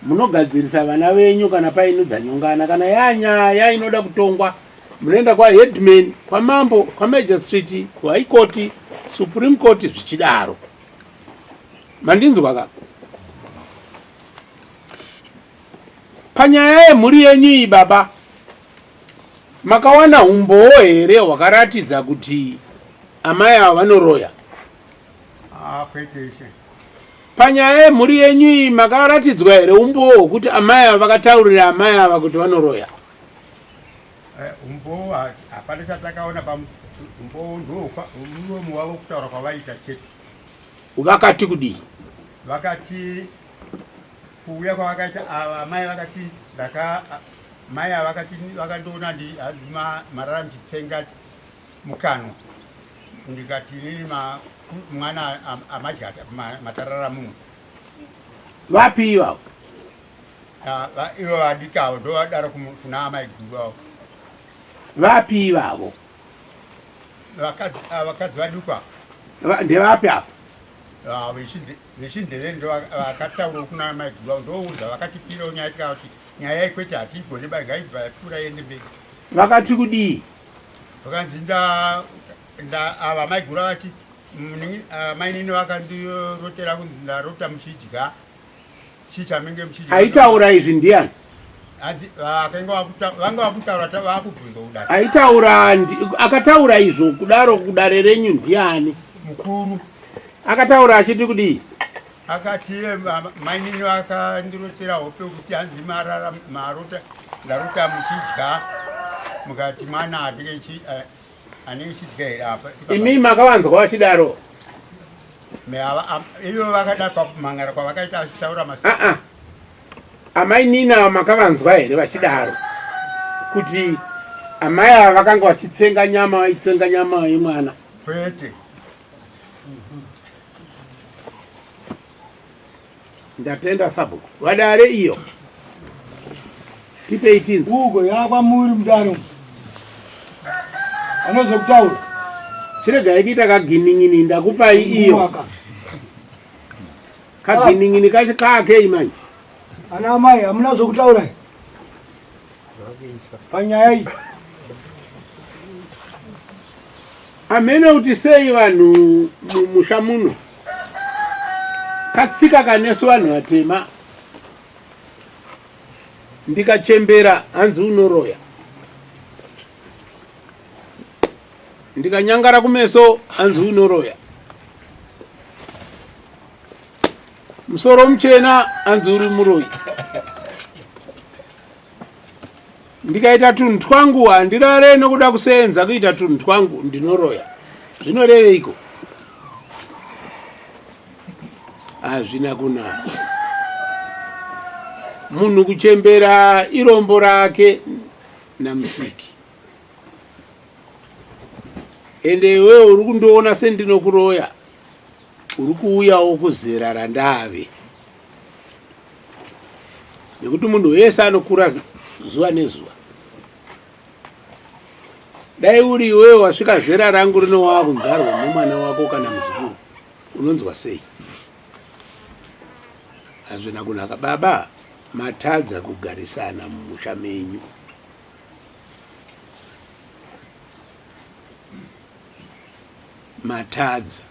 Speaker 2: munogadzirisa vana venyu kana paine dzanyongana. Kana yanyaya inoda kutongwa, munoenda kwaheadman, kwamambo, kwamagistrate, kuhigh court, supreme court, zvichidaro. Mandinzwa ka? Panyaya yemhuri yenyu iyi baba, makawana humbowo here hwakaratidza kuti amai ava vanoroya?
Speaker 7: Ah, kwete ishe.
Speaker 2: Panyaya yemhuri yenyu iyi makaratidzwa here umbowo hwekuti amai ava vakataurira amai ava kuti vanoroya?
Speaker 7: Eh, umbowo hapana chatakaona paumbowo ndomuromo wavo kutaura kwavaita chete.
Speaker 2: Vakati kudii?
Speaker 7: Vakati kuuya kwavakaita ava amai vakati ndaka mai ava vakati vakandiona hanzi marara muchitsenga mukanwa ndikati inini mwana amadya matarara mumwe.
Speaker 2: Vapi ivavo?
Speaker 7: Ivo vadiki avo ndovadaro kuna amai guru avo.
Speaker 2: Vapi ivavo?
Speaker 7: Vakadzi vaduku avo.
Speaker 2: Ndevapi avo?
Speaker 7: Vechindevere ndo vakataura kuna amai guru avo ndouza vakatipirawo nyaya tikati nyaya ikwete hatiigone ba ngaibva yapfuura iende mberi.
Speaker 2: Vakati kudii?
Speaker 7: Vakanzi nda ava amai guru vati mainini vakandirotera kunzi ndarota muchidya
Speaker 2: Aitaura izvi ndiani? Aitaura akataura izvo kudaro kudare renyu ndiani?
Speaker 7: Mukuru.
Speaker 2: Akataura achiti kudii?
Speaker 7: Akati mainini vakandirotera hope kuti hanzi marara marota ndarota muchidya mukati mwana anenge chidya here apa?
Speaker 2: Imi makavanzwa vachidaro?
Speaker 7: Ivo vakada pakumhangara kwavakaita vachitaura
Speaker 2: masi. Ah, ah. Amai Nina makavanzwa here vachidaro kuti Amai ava vakanga vachitsenga nyama, vaitsenga nyama yemwana.
Speaker 7: Kwete.
Speaker 2: Ndatenda sabhuku. Vadare iyo. Tipei tinzwe.
Speaker 5: Ugo yakwamuri mudare. Anozokutaura.
Speaker 2: Chiregai kuita kaginin'ini ndakupai iyo. Kaginin'ini kacho kaakei manje.
Speaker 5: Ana amai hamuna zvokutaura panyaya iyi.
Speaker 2: Hameno kuti sei vanhu mumusha muno katsika kanesu vanhu vatema ndikachembera hanzi unoroya ndikanyangara kumeso hanzi unoroya musoro muchena hanzi uri muroyi ndikaita tunhu twangu handirare nokuda kuseenza kuita tunhu twangu ndinoroya zvinoreveiko hazvina kunaka munhu kuchembera irombo rake namusiki ende iwewe uri kundiona sendinokuroya uri kuuyawo kuzera randave nekuti munhu wese anokura zuva nezuva dai uri iwewe wasvika zera rangu rino wakunzarwa nemwana wako kana muzukuru unonzwa sei hazvina kunaka baba matadza kugarisana mumusha menyu matadza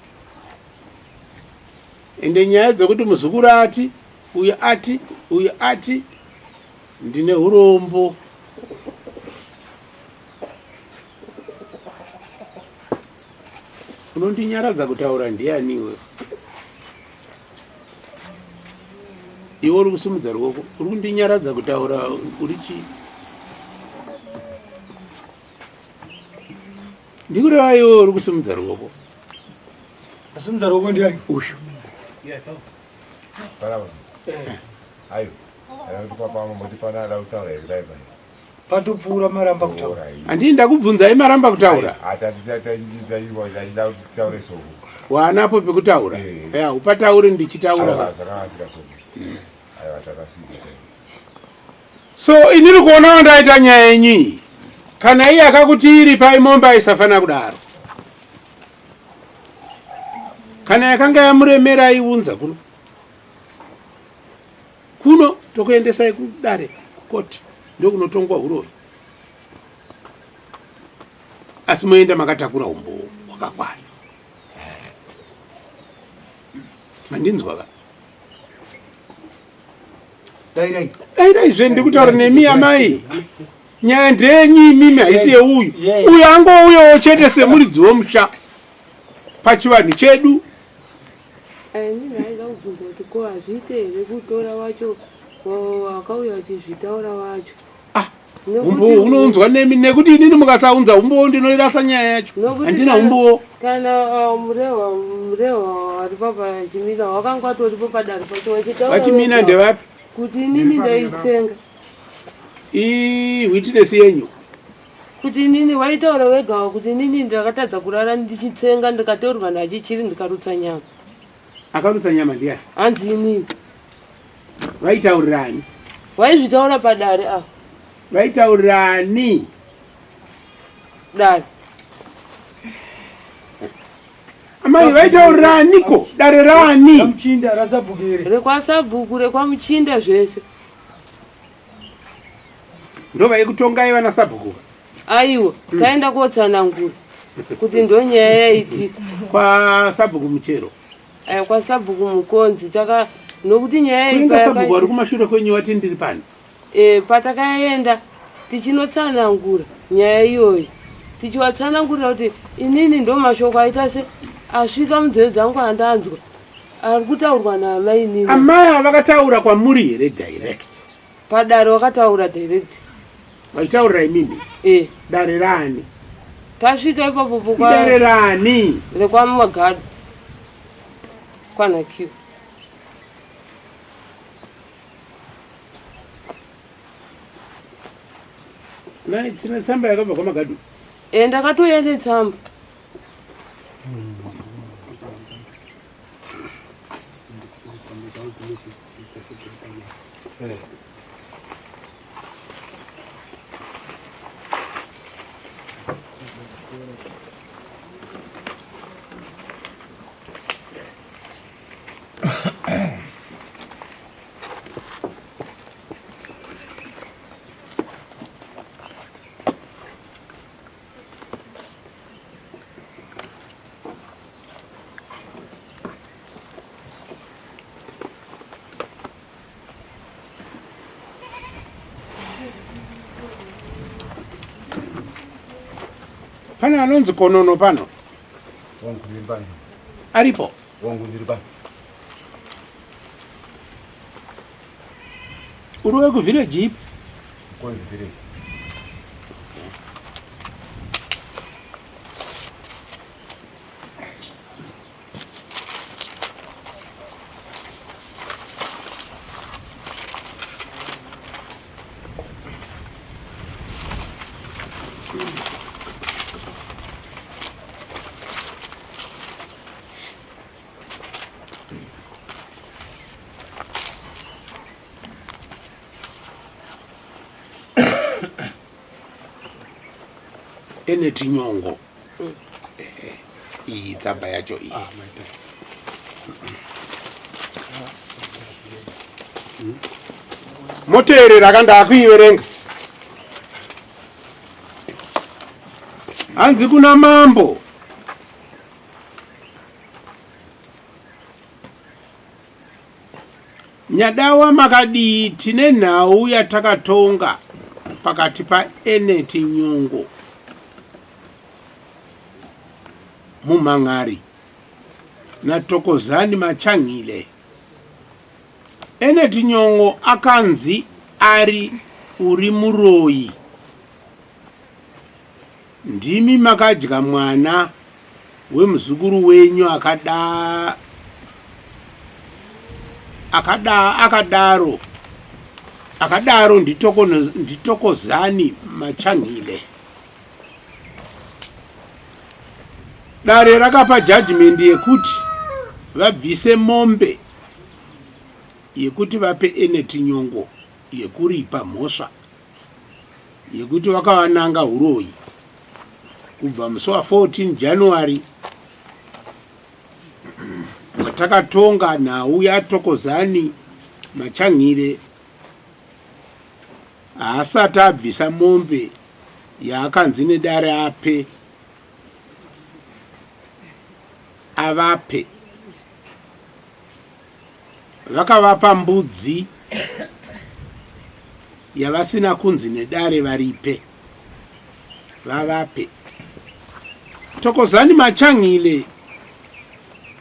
Speaker 2: ende nyaya dzekuti muzukuru ati uyu ati uyu ati ndine urombo unondinyaradza kutaura ndiani iwe iwe uri kusimudza ruoko uri kundinyaradza kutaura uri chii ndikureva iwe uri kusimudza ruoko
Speaker 5: asimudza ruoko ndiani
Speaker 2: uyu
Speaker 5: patopfuura maramba kutaura
Speaker 2: handii ndakubvunzai maramba kutaura waanapo pekutaura eh. upataure ndichitaura So inini kuonawo ndaita nyaya yenyu iyi kana iye akakuti iri pai mombe aisafanira kudaro kana yakanga yamuremera aiunza kuno kuno tokuendesai kudare kukoti ndokunotongwa huroyi asi moenda makatakura umbowo hwakakwana mandinzwa ka
Speaker 5: Dairai.
Speaker 2: Dairai zve ndiri kutaura nemi amai. Nyaya ndeyenyu imimi haisi yeuyu. Uyu angouyawo chete semuridzi womusha pachivanhu chedu.
Speaker 1: Ini ndaida kubvunza kuti ko hazviite here kutora wacho wakauya achizvitaura wacho.
Speaker 2: Ah, umbowo unounzwa nemi nekuti inini mukasaunza umbowo ndinoirasa nyaya yacho handina umbowo
Speaker 1: kana uh, murehwa murehwa ari papa chimina wakanga atoripo padare pacho vachitaura
Speaker 2: vachimina ndevapi
Speaker 1: kuti inini ndaitsenga
Speaker 2: iwitness yenyu
Speaker 1: kuti inini waitaura wegawo kuti inini ndakatadza kurara ndichitsenga ndikatorwa nachichiri ndikarutsa nyama
Speaker 2: akarutsa nyama ndiyani
Speaker 1: hanzi inini
Speaker 2: Vaitaurirani?
Speaker 1: Vaizvitaura padare ava.
Speaker 2: Vaitaurirani?
Speaker 1: Dare.
Speaker 2: Amai vaitauriraniko? Dare rani?
Speaker 5: Ramuchinda rasabhuku here?
Speaker 1: Rekwasabhuku rekwamuchinda zvese.
Speaker 2: Ndovaikutongai vana sabhuku?
Speaker 1: Aiwa, taenda kotsanangura kuti ndonyaya yaitika.
Speaker 2: Kwasabhuku Muchero.
Speaker 1: Aya kwasabhuku Mukonzi taka nokuti nyaya iyi
Speaker 2: Kuinga sabhuku ari kumashure kwenyu wati ndiri pano.
Speaker 1: E, patakaenda tichinotsanangura nyaya iyoyi tichivatsanangurira kuti inini ndo mashoko aita se asvika munzeve dzangu andanzwa ari kutaurwa naamainini.
Speaker 2: Amai ava vakataura kwamuri here direct?
Speaker 1: Padare wakataura direct.
Speaker 2: Vachitaurira imimi?
Speaker 1: Eh.
Speaker 2: Dare rani?
Speaker 1: Tasvika ipapo pokwa
Speaker 2: Dare rani?
Speaker 1: Rekwamagado. Kwanakiwa.
Speaker 2: Nai tine tsamba yakabva kwaMagadu.
Speaker 1: E ndakatouya netsamba.
Speaker 2: Pane anonzi konono pano? Aripo? Uri wekuvhireji ipi?
Speaker 7: Konzi village.
Speaker 2: Eneti Nyongo. Ehe, iyi tsamba yacho iyi. Moteerera ka ndakuiverenga. Hanzi kuna mambo. Nyadawa makadii tine nhau yatakatonga pakati paEneti Nyongo mumhan'ari naTokozani Machangile. Eneti Nyongo akanzi ari uri muroyi. Ndimi makadya mwana wemuzukuru wenyu akada akada akadaro akadaro nditokozani Machanhile. Dare rakapa judgment yekuti vabvise mombe yekuti vape Eneti Nyongo yekuripa mhosva yekuti vakavananga huroyi kubva musi wa 14 January watakatonga nhau yaTokozani Machanhire haasati abvisa mombe yaakanzi nedare ape avape vakavapa mbudzi yavasina kunzi nedare varipe vavape. Thokozani Machangile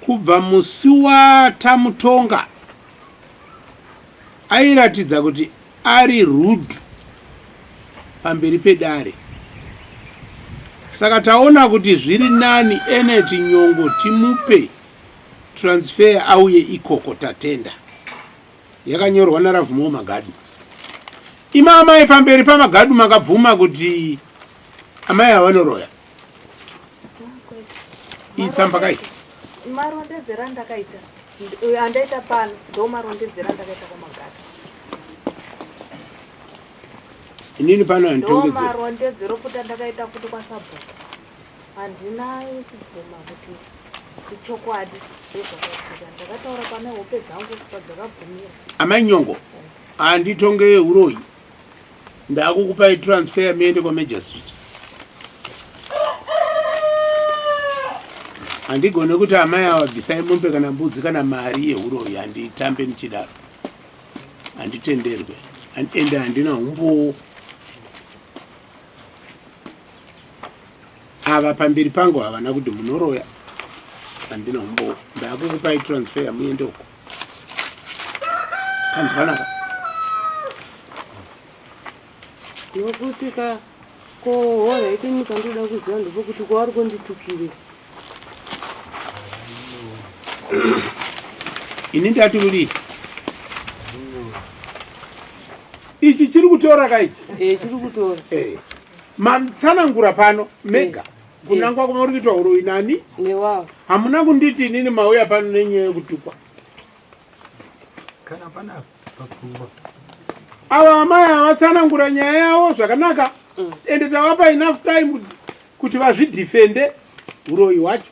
Speaker 2: kubva musi watamutonga airatidza kuti ari rude pamberi pedare saka taona kuti zviri nani Eneti Nyongo timupe transfer auye ikoko. Tatenda. Yakanyorwa naRavhumo Magadu. Ima amai pamberi paMagadu makabvuma kuti amai avanoroya. Itsamba kai?
Speaker 4: Marondedzero andakaita andaita pano ndo marondedzero andakaita kwaMagadu.
Speaker 2: Inini pano handitongedzero.
Speaker 4: Ndo marondedzero futi andakaita futi kwasabhuku. Handina kubvuma kuti ichokwadi ndozvakaitika. Ndakataura pane hope dzangu padzakagumira.
Speaker 2: Amai Nyongo, handitonge huroyi. Ndakukupai transfer muende kwaMajor Street. Handigone kuti amai ava bvisai mombe kana mbudzi kana mari yehuroyi, handitambe ndichidaro. Handitenderwe. Ende handina humbowo. Ava pamberi pangu havana kuti munoroya, handina humbowo. Ndakukupai transfer muende uko. Kanzwanaka.
Speaker 1: Nokuti ka ko horaiti ini pandoda kuziva ndopokuti kwavari kunditukire.
Speaker 2: Ini ndati kudii? Ichi chiri kutora ka ichi?
Speaker 1: Eh, chiri kutora.
Speaker 2: Eh. Matsanangura pano mega kunangwa kwamuri kuitwa uroyi nani?
Speaker 1: Newawo.
Speaker 2: Hamuna kunditi inini mauya pano nenyaya yekutukwa.
Speaker 5: Kana pana pakuva.
Speaker 2: Ava amai avatsanangura nyaya yavo zvakanaka ende tavapa enough time kuti vazvidhifende uroyi hwacho.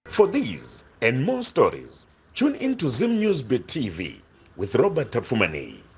Speaker 8: For these and more stories, tune in to Zim News Bit TV with Robert Tafumani.